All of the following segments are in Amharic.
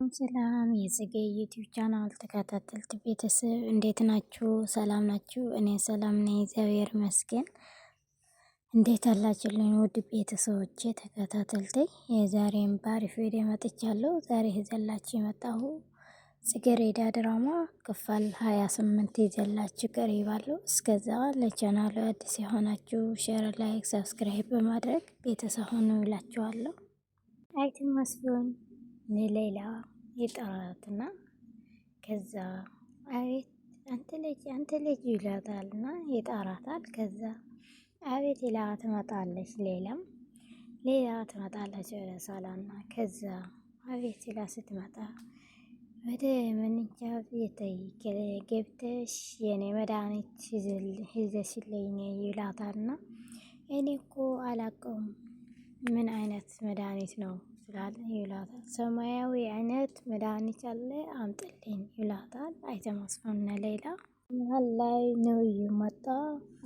ሰላም የጽጌ ዩቲዩብ ቻናል ተከታተልት ቤተሰብ እንዴት ናችሁ? ሰላም ናችሁ? እኔ ሰላም ነኝ፣ እግዚአብሔር ይመስገን። እንዴት አላችሁልኝ? ውድ ቤተሰቦቼ ተከታተልተኝ የዛሬን ባሪፍ ቪዲዮ መጥቻለሁ። ዛሬ ይዘላችሁ የመጣሁ ጽጌረዳ ድራማ ክፍል 28 ይዘላችሁ ቀርባለሁ። እስከዛ ለቻናሉ አዲስ የሆናችሁ share፣ like፣ subscribe በማድረግ ቤተሰብ ሁኑ እላችኋለሁ። አይትም መስሎን ሌላ ይጠራትና ከዛ አቤት አንተ ልጅ አንተ ልጅ ይላታልና ይጠራታል። ከዛ አቤት ይላ ትመጣለች። ሌላም ሌላ ትመጣለች ወደ ሳላና ከዛ አቤት ይላ ስትመጣ ወደ መንጃ ቤት ገብተሽ የኔ መድኃኒት ይዘሽልኝ ይላታልና እኔ እኮ አላውቀውም ምን አይነት መድኃኒት ነው ስላለ ይላታል። ሰማያዊ አይነት መድኃኒት አለ አምጥልኝ ይላታል። አይተመስፍንና ሌላ መሀል ላይ ነብዩ መጣ።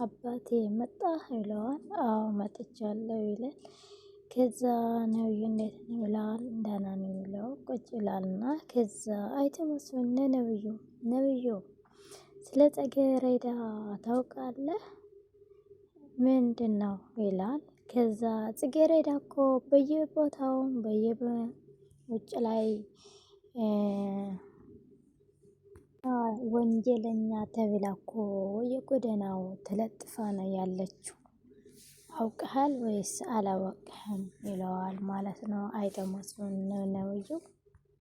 አባቴ መጣ ይለዋል። አዎ መጥቻለሁ ይላል። ከዛ ነብዩ እንዴት ነው ይለዋል። ደህና ነው ይለው ቁጭ ይላልና ከዛ አይተመስፍን ነብዩ ነብዩ ስለ ጽጌረዳ ታውቃለህ ምንድን ነው ይላል። ከዛ ጽጌረዳ እኮ በየቦታው በየውጭ ላይ ወንጀለኛ ተብላ እኮ የጎዳናው ተለጥፋ ነው ያለችው። አውቀሃል ወይስ አላወቅህም? ይለዋል ማለት ነው። አይተመስሉን ነው ነውየው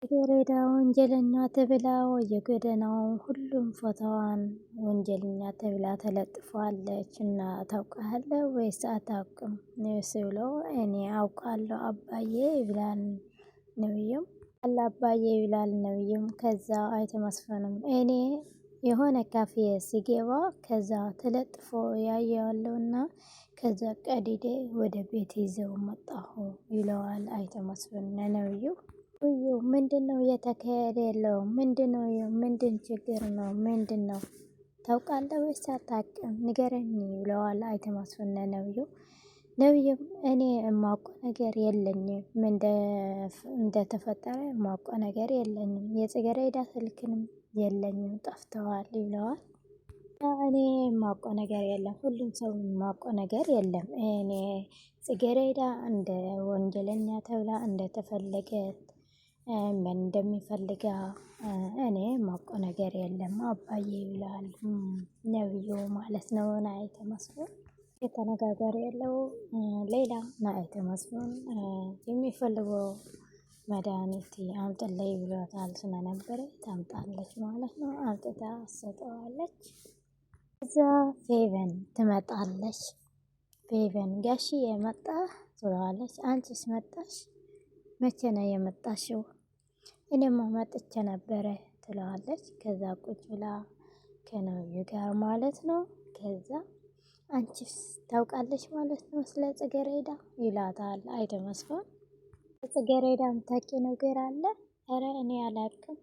ጽጌረዳ ወንጀለኛ ተብላ የጎዳናው ሁሉም ፎቶዋን ወንጀለኛ ተብላ ተለጥፏለች እና ታውቃለህ ወይስ አታውቅም? ንስ ብሎ እኔ አውቃለሁ አባዬ ይብላል ነብዩም አለ አባዬ ይብላል ነብዩም። ከዛ አይተመስፈንም እኔ የሆነ ካፌ ሲገባ ከዛ ተለጥፎ ያየዋለሁና ከዛ ቀዲዴ ወደ ቤት ይዘው መጣሁ ይለዋል አይተመስፍን ነብዩ። እዩ ምንድን ነው እየተካሄደ ያለው? ምንድን ነው? ምንድን ችግር ነው? ምንድን ነው ታውቃለህ ወይስ አታውቅም? ንገረኝ ብለዋል። አይተማስፈነ ነብዩ ነብዩም እኔ የማውቀው ነገር የለኝም፣ ምን እንደተፈጠረ የማውቀው ነገር የለኝም፣ የጽጌረዳ ስልክንም የለኝም ጠፍተዋል ይለዋል። እኔ የማውቀው ነገር የለም፣ ሁሉም ሰው የማውቀው ነገር የለም። እኔ ጽጌረዳ እንደ ወንጀለኛ ተብላ እንደተፈለገ ምን እንደሚፈልጋ እኔ ማውቀው ነገር የለም አባዬ ይላል ነብዩ ማለት ነው። ናይተ መስፍን የተነጋገር ያለው ሌላ ናይተ መስፍን የሚፈልገው መድኃኒት አምጥልኝ ብሏታል ስለነበረ ታምጣለች ማለት ነው። አምጥታ ሰጠዋለች። እዛ ፌቨን ትመጣለች። ፌቨን ጋሽዬ መጣ ትለዋለች። አንቺስ መጣሽ? መቼ ነው የመጣሽው? እኔማ መጥቼ ነበረ ትለዋለች። ከዛ ቁጭ ብላ ከነብዩ ጋር ማለት ነው። ከዛ አንቺስ ታውቃለች ማለት ነው ስለ ጽጌረዳ ይላታል። አይተመስፍን ጽጌረዳ የምታውቂ ነገር አለ? ኧረ እኔ አላውቅም።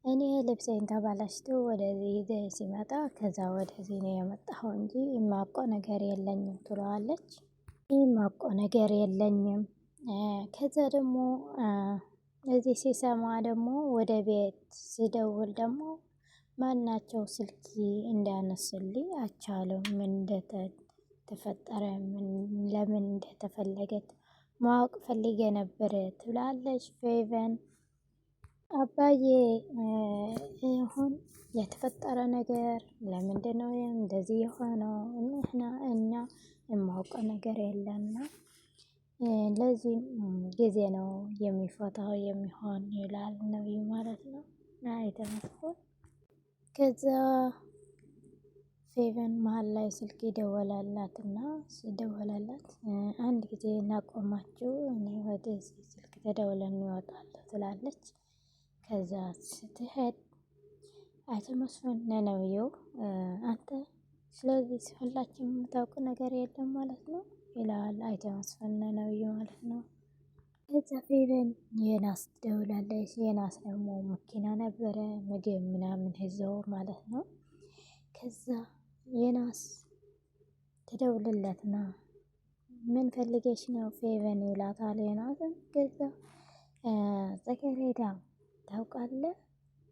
እኔ ልብሴን ተበላሽቶ ወደዚህ ይዘ ሲመጣ ከዛ ወደዚህ ነው የመጣኸው እንጂ የማውቀው ነገር የለኝም ትለዋለች። የማውቀው ነገር የለኝም። ከዛ ደግሞ እዚህ ሲሰማ ደግሞ ወደ ቤት ሲደውል ደግሞ ማናቸው ስልክ እንዳያነሱልኝ አልቻለም። ምን እንደተፈጠረ ለምን እንደተፈለገት ማወቅ ፈልጌ ነበር ትብላለች ፌቨን። አባዬ አሁን የተፈጠረ ነገር ለምንድን ነው እንደዚህ የሆነው? እኛ የማውቀው ነገር የለምና ለዚህ ጊዜ ነው የሚፈታው የሚሆን ይላል ነብዩ ማለት ነው። አይተመስኩን ከዛ ፌቨን መሀል ላይ ስልክ ይደወላላት እና ሲደወላላት አንድ ጊዜ እናቆማችሁ እኔ ወደዚህ ስልክ ተደውለን ይወጣለሁ ትላለች። ከዛ ስትሄድ አይቶ መስፍን ነነብዩ አንተ ስለዚህ ሁላችን የምታውቁ ነገር የለም ማለት ነው ይለዋል። አይተ መስፍን ነብዩ ማለት ነው። ከዛ ፌቨን የናስ ደውላለች። የናስ ደግሞ መኪና ነበረ ምግብ ምናምን ይዘው ማለት ነው። ከዛ የናስ ትደውልለትና ምን ፈልገሽ ነው ፌቨን ይላታል። የናስም ከዛ ጽጌረዳ ታውቃለህ፣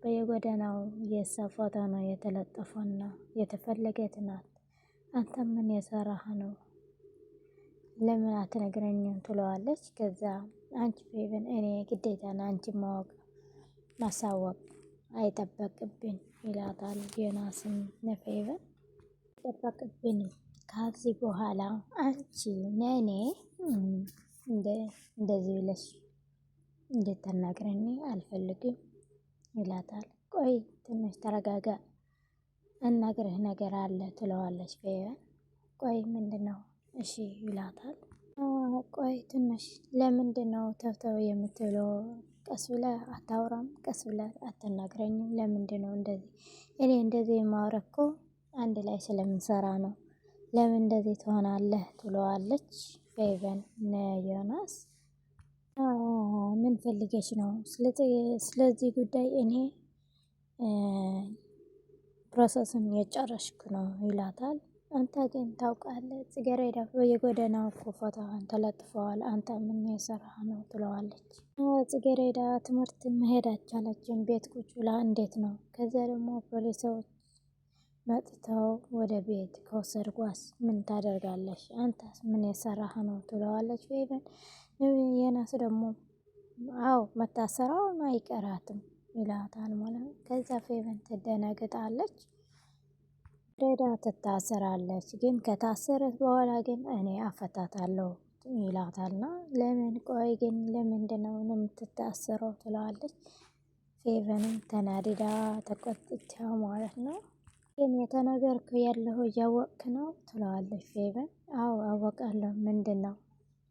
በየጎዳናው የእሷ ፎቶ ነው የተለጠፈና የተፈለገት ናት። አንተ ምን የሰራህ ነው? ለምን አትነግረኝም? ትለዋለች። ከዛ አንቺ ፌቨን እኔ ግዴታና አንቺ ማወቅ ማሳወቅ አይጠበቅብን ይላታል። ዮናስም ለፌቨን አይጠበቅብንም ከዚህ በኋላ አንቺ ነኔ እንደዚህ ብለሽ እንድትናገረኝ አልፈልግም ይላታል። ቆይ ትንሽ ተረጋጋ፣ እናግርህ ነገር አለ ትለዋለች ፌቨን። ቆይ ምንድን ነው? እሺ ይላታል። ቆይ ትንሽ ለምንድን ነው ተብተብ የምትለው? ቀስ ብለህ አታውራም? ቀስ ብለህ አትናግረኝም? ለምንድን ነው እንደዚህ? እኔ እንደዚህ የማወራው እኮ አንድ ላይ ስለምንሰራ ነው። ለምን እንደዚህ ትሆናለህ? ትለዋለች ፌቨን ዮናስ ምን ፈልገሽ ነው? ስለዚህ ጉዳይ እኔ process ን የጨረስኩ ነው ይላታል። አንተ ግን ታውቃለህ፣ ጽጌረዳ በየጎዳናው እኮ ፎቶዋን ተለጥፈዋል። አንተ ምን የሰራህ ነው ትለዋለች። ጽጌረዳ ትምህርት መሄድ አልቻለችም። ቤት ቁጭ ብላ እንዴት ነው? ከዚያ ደግሞ ፖሊሶች መጥተው ወደ ቤት ከወሰድኳስ ምን ታደርጋለሽ? አንተስ ምን የሰራህ ነው ትለዋለች። ፌቨን የናስ ደግሞ አዎ መታሰራውን አይቀራትም ይላታል ማለት ነው። ከዛ ፌቨን ትደነግጣለች። ሬዳ ትታሰራለች። ግን ከታሰረት በኋላ ግን እኔ አፈታታለሁ ይላታልና ለምን ቆይ ግን ለምንድን ነው የምትታሰረው ትለዋለች። ፌቨንም ተናድዳ ተቆጥቻ ማለት ነው። ግን የተናገርኩ ያለሁ እያወቅክ ነው ትለዋለች ፌቨን። አዎ አወቃለሁ። ምንድን ነው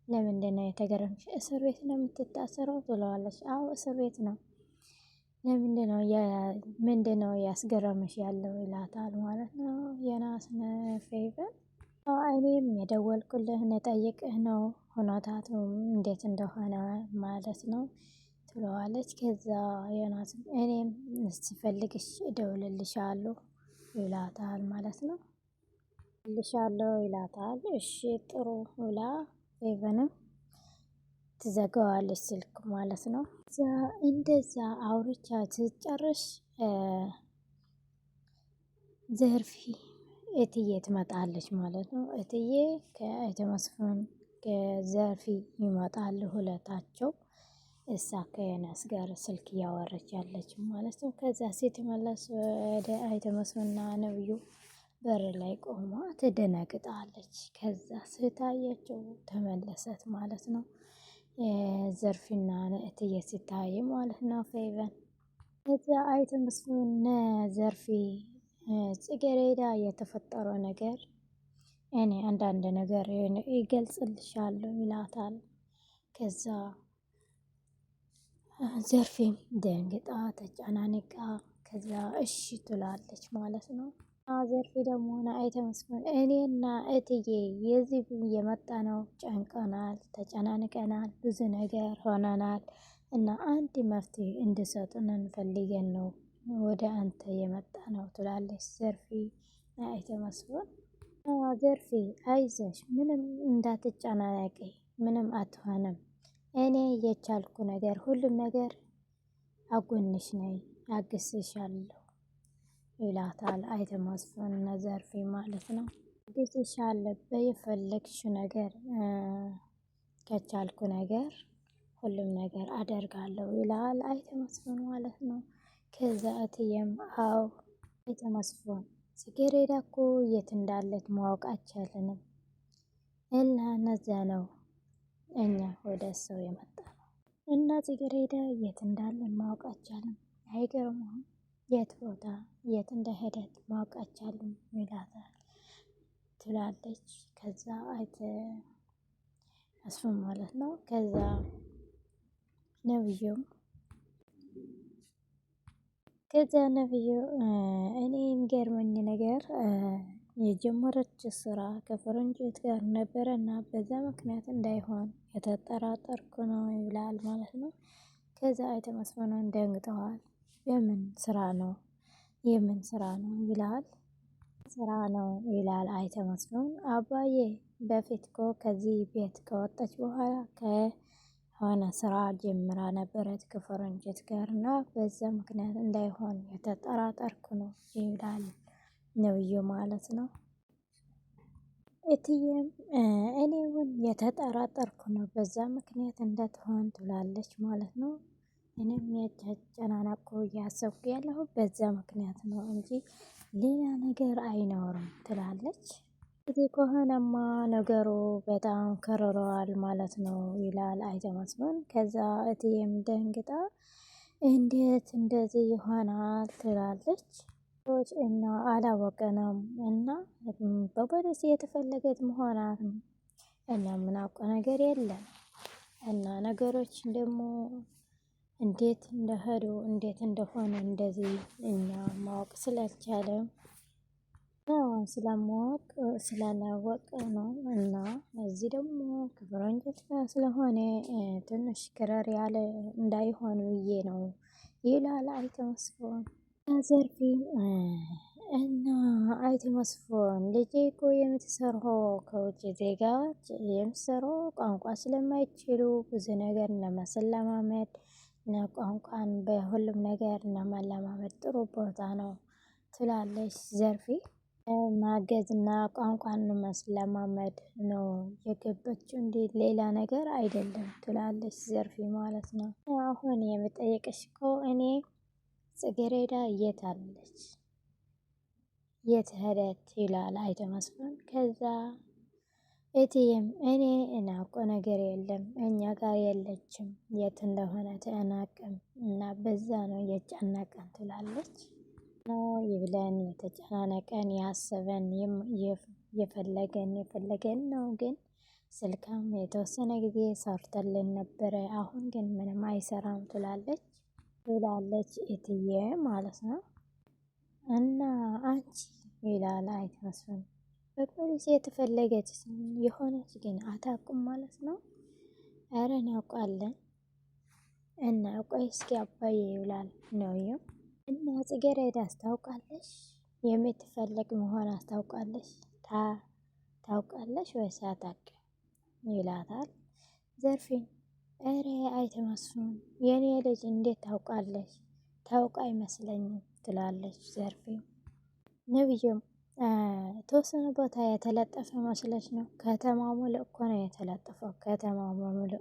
ለምንድን ነው የተገረምሽ? እስር ቤት ነው የምትታሰረው ትለዋለች። አዎ እስር ቤት ነው። ምንድን ነው ያስገረምሽ ያለው ይላታል ማለት ነው። የናስነ ፌቨን እኔም የደወልኩልህ ልጠይቅህ ነው ሁኔታቱ እንዴት እንደሆነ ማለት ነው ትለዋለች። ከዛ ዮናስም እኔም ስፈልግሽ እደውልልሻለሁ ይላታል ማለት ነው። ልሻለሁ ይላታል። እሺ ጥሩ ብላ ፌቨንም ትዘጋዋለች ስልክ ማለት ነው። እንደዛ አውርቻ ትጨርሽ ዘርፊ እትዬ ትመጣለች ማለት ነው። እትዬ ከአይተ መስፍን ከዘርፊ ይመጣሉ ሁለታቸው። እሳ ከዮናስ ጋር ስልክ እያወረች ያለች ማለት ነው። ከዛ ስትመለስ ወደ አይተ መስፍንና ነብዩ በር ላይ ቆማ ትደነግጣለች። ከዛ ስታያቸው ተመለሰት ማለት ነው። ዘርፊና እትዬ ሲታይ ማለት ነው። ፌቨን እዛ አይተ መስፍን ዘርፊ ጽጌሬዳ የተፈጠረው ነገር እኔ አንዳንድ ነገር ይገልጽልሻለሁ ይላታል። ከዛ ዘርፌም ደንግጣ ተጨናንቃ ከዛ እሺ ትላለች ማለት ነው። ዘርፌ ደግሞ አይተ መስፍን እኔና እትዬ የዚህ የመጣ ነው ጨንቀናል፣ ተጨናንቀናል፣ ብዙ ነገር ሆነናል እና አንድ መፍትሄ እንድሰጡን እንፈልገን ነው ወደ አንተ የመጣ ነው ትላለች ዘርፌ። አይተ መስፍን ዘርፌ አይዞሽ፣ ምንም እንዳትጨናነቂ፣ ምንም አትሆንም። እኔ የቻልኩ ነገር ሁሉም ነገር አጎንሽ ነኝ፣ አግስሻለሁ ይላታል። አይተ መስፍን እና ዘርፌ ማለት ነው። አግዝሻለሁ በየፈለግሽ ነገር ከቻልኩ ነገር ሁሉም ነገር አደርጋለሁ ይላል አይተ መስፍን ማለት ነው። ከዛ እትዬም አው አይተ መስፍን ጽጌረዳ እኮ የት እንዳለች ማወቅ አልቻልንም እና እነዚያ ነው እኛ ወደ ሰው የመጣ ነው እና ጽጌረዳ የት እንዳለ ማወቅ አልቻልንም። አይገርምም? የት ቦታ የት እንደሄደች ማወቅ አልቻልንም ይላታል ትላለች። ከዛ አይተ መስፍን ማለት ነው። ከዛ ነብዩም ከዛ ነብዩ እኔ የሚገርመኝ ነገር የጀመረች ስራ ከፈረንጆች ጋር ነበረ እና በዛ ምክንያት እንዳይሆን የተጠራጠርኩ ነው ይላል ማለት ነው። ከዛ አይተ መስፍንን ደንግጠዋል። የምን ስራ ነው የምን ስራ ነው ይላል። ስራ ነው ይላል አይተ መስፍን። አባዬ በፊት እኮ ከዚህ ቤት ከወጣች በኋላ የሆነ ስራ ጀምራ ነበረት ከፈረንጆች ጋር እና በዛ ምክንያት እንዳይሆን የተጠራጠርኩ ነው ይላል ነብዩ ማለት ነው። እትዬም እኔውን የተጠራጠርኩ ነው በዛ ምክንያት እንደትሆን ትላለች ማለት ነው። እኔም የተጨናነቅኩ እያሰብኩ ያለሁ በዛ ምክንያት ነው እንጂ ሌላ ነገር አይኖርም ትላለች። እዚህ ከሆነማ ነገሩ በጣም ከረረዋል ማለት ነው ይላል አይተመስሎን። ከዛ እትዬም ደንግጣ እንዴት እንደዚህ ይሆናል ትላለች። እና አላወቀንም እና በፖሊስ የተፈለገች መሆናት እና ምናውቀው ነገር የለም እና ነገሮች ደግሞ እንዴት እንደሄዱ እንዴት እንደሆነ እንደዚህ እኛ ማወቅ ስላልቻለ ስለማወቅ ስላላወቀ ነው። እና እዚህ ደግሞ ከፈረንጆች ጋር ስለሆነ ትንሽ ከረር ያለ እንዳይሆን ብዬ ነው ይላል አይተመስፎን ዘርፊ እና አይተመስፎን ልጄ እኮ የምትሰራው ከውጭ ዜጋዎች የምትሰራው ቋንቋ ስለማይችሉ ብዙ ነገር ለማስለማመድ ቋንቋን በሁሉም ነገር ለማለማመድ ጥሩ ቦታ ነው ትላለች ዘርፊ። ማገዝና ቋንቋን ማስለማመድ ነው የገባችው እንዴ ሌላ ነገር አይደለም ትላለች ዘርፊ ማለት ነው። አሁን የምጠየቅሽ እኮ እኔ ጽጌሬዳ የት አለች የት ሄደች ይላል አይተ መስፍን። ከዛ እትዬም እኔ እናውቀ ነገር የለም እኛ ጋር የለችም የት እንደሆነ ተናቅም እና በዛ ነው የጨነቀን ትላለች። ነው ይብለን የተጨናነቀን ያሰበን የፈለገን የፈለገን ነው። ግን ስልካም የተወሰነ ጊዜ ሰርተልን ነበረ። አሁን ግን ምንም አይሰራም ትላለች ትላለች እትዬ ማለት ነው። እና አንቺ ይላል አይመስልም በፖሊስ የተፈለገች የሆነች ግን አታውቅም ማለት ነው። ኧረ እናውቃለን እና ቆይ እስኪ አባዬ ይውላል ነው እና ጽጌረዳ አስታውቃለሽ የምትፈለግ መሆን አስታውቃለሽ ታውቃለሽ ወይስ አታውቅም ይላታል። ዘርፌን እረ አይተመስሉም የኔ ልጅ እንዴት ታውቃለች? ታውቃ አይመስለኝም ትላለች ዘርፌ። ነብዩም ተወሰነ ቦታ የተለጠፈ መስለች ነው። ከተማ ሙሉ እኮ ነው የተለጠፈው። ከተማ ሙሉ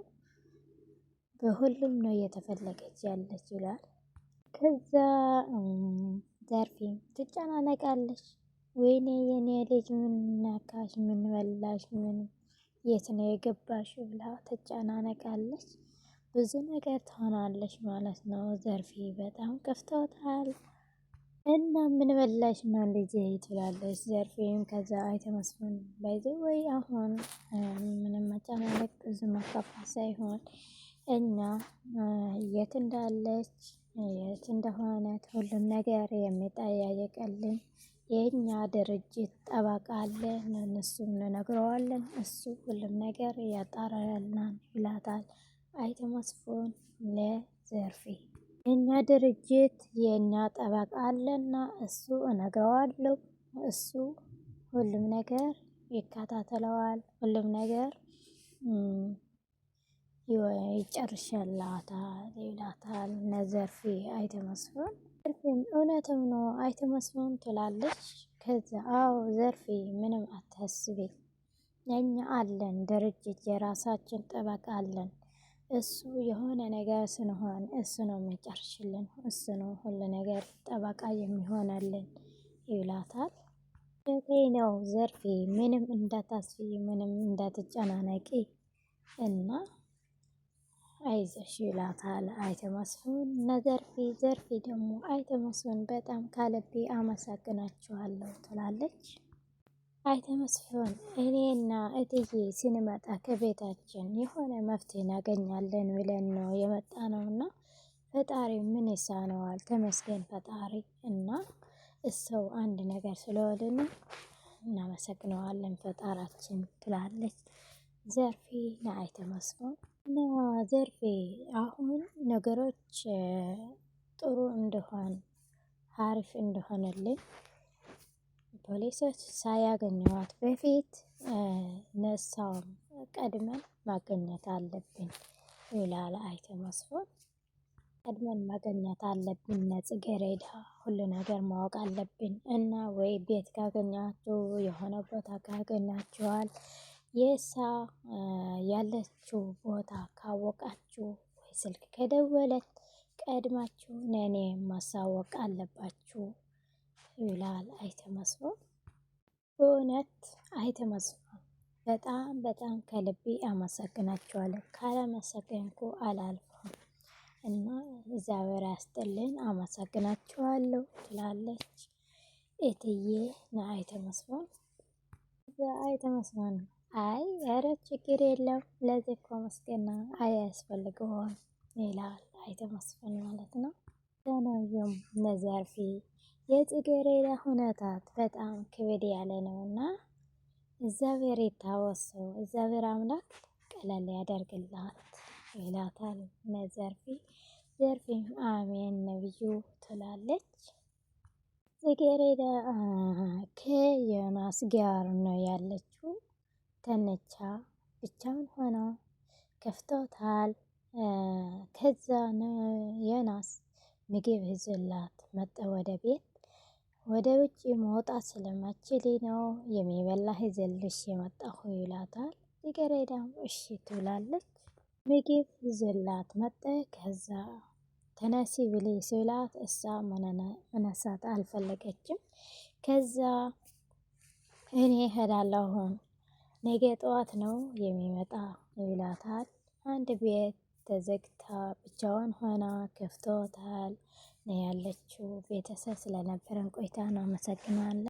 በሁሉም ነው እየተፈለገች ያለች ይላል። ከዛ ዘርፌም ትጨናነቃለች። ወይኔ የኔ ልጅ ምን ነካሽ? ምን በላሽ? ምን የት ነው የገባሽ? ብላ ትጨናነቃለች። ብዙ ነገር ትሆናለች ማለት ነው። ዘርፌ በጣም ከፍቷታል። እና ምን በላሽ ነው ልጄ ትላለች ዘርፌም። ከዛ አይተመስፍን ባይዘ ወይ አሁን ምንም መጨናነቅ ብዙ መከፋት ሳይሆን እና የት እንዳለች የት እንደሆነ ሁሉም ነገር የሚጠያየቅልን የእኛ ድርጅት ጠበቃ አለ። እነሱም እንነግረዋለን። እሱ ሁሉም ነገር ያጣራልናል ይላታል። አይተመስፍን ለዘርፌ የእኛ ድርጅት የእኛ ጠበቃ አለና እሱ እነግረዋለሁ። እሱ ሁሉም ነገር ይከታተለዋል። ሁሉም ነገር ይጨርሽላታል ይላታል። ነዘርፌ አይተመስፍን ዘርፌም እውነትም ነው አይተመስፍን ትላለች። ከዛ አዎ ዘርፌ ምንም አታስቢ፣ እኛ አለን ድርጅት የራሳችን ጠበቃ አለን። እሱ የሆነ ነገር ስንሆን እሱ ነው የሚጨርሽልን፣ እሱ ነው ሁሉ ነገር ጠበቃ የሚሆነልን ይላታል። እውነቴ ነው ዘርፌ፣ ምንም እንዳታስቢ፣ ምንም እንዳትጨናነቂ እና አይዞሽ ይላታል። አይተመስፍን ነዘርፌ ዘርፌ ደግሞ አይተመስፍን በጣም ካለቤ አመሰግናችኋለሁ ትላለች። አይተመስፍን እኔና እትዬ ስንመጣ ከቤታችን የሆነ መፍትሄ እናገኛለን ብለን ነው የመጣ ነው እና ፈጣሪ ምን ይሳነዋል? ተመስገን ፈጣሪ እና እሰው አንድ ነገር ስለወልን እናመሰግነዋለን ፈጣራችን ትላለች ዘርፌ ለአይተመስፍን እና ዘርፌ አሁን ነገሮች ጥሩ እንደሆን አሪፍ እንደሆነልኝ ፖሊሶች ሳያገኘዋት በፊት ነሳውን ቀድመን ማገኘት አለብን። ይላል አይተ መስፍን። ቀድመን ማገኘት አለብን ጽጌረዳ፣ ሁሉ ነገር ማወቅ አለብን እና ወይ ቤት ካገኛችሁ የሆነ ቦታ ካገኛችኋል የሳ ያለችው ቦታ ካወቃችሁ ወይ ስልክ ከደወለች ቀድማችሁ ለእኔ ማሳወቅ አለባችሁ ይላል አይተ መስፍን። በእውነት አይተ መስፍን በጣም በጣም ከልቤ አመሰግናችኋለሁ። ካላመሰገንኩ አላልፍም እና እግዚአብሔር ያስጥልን፣ አመሰግናችኋለሁ ትላለች እትዬ ንአይተ መስፍን። አይተ መስፍን አይ ኧረ ችግር የለም ለዚህ እኮ ምስጋና አያስፈልገውም ይላል አይተ መስፍን ማለት ነው። ለነብዩም ነዘርፊ የጽጌረዳ ሁነታት በጣም ክብድ ያለ ነው እና እግዚአብሔር የታወሰው እግዚአብሔር አምላክ ቀለል ያደርግላት ይላታል ነዘርፊ። ዘርፊም አሜን ነብዩ ትላለች። ጽጌረዳ ከዮናስ ጋር ነው ያለችው። ተነቻ ብቻውን ሆኖ ከፍቶታል። ከዛ ዮናስ ምግብ ይዞላት መጣ ወደ ቤት። ወደ ውጭ መውጣት ስለማችል ነው የሚበላ ይዘልሽ የመጣሁ ይላታል። ጽጌረዳም እሺ ትብላለች። ምግብ ይዞላት መጣ። ከዛ ተነሲ ብሌ ሲላት እሳ መነሳት አልፈለገችም። ከዛ እኔ እሄዳለሁ ነገ ጠዋት ነው የሚመጣ ይላታል። አንድ ቤት ተዘግታ ብቻዋን ሆና ከፍቶታል ነው ያለችው። ቤተሰብ ስለነበረን ቆይታ እናመሰግናለን።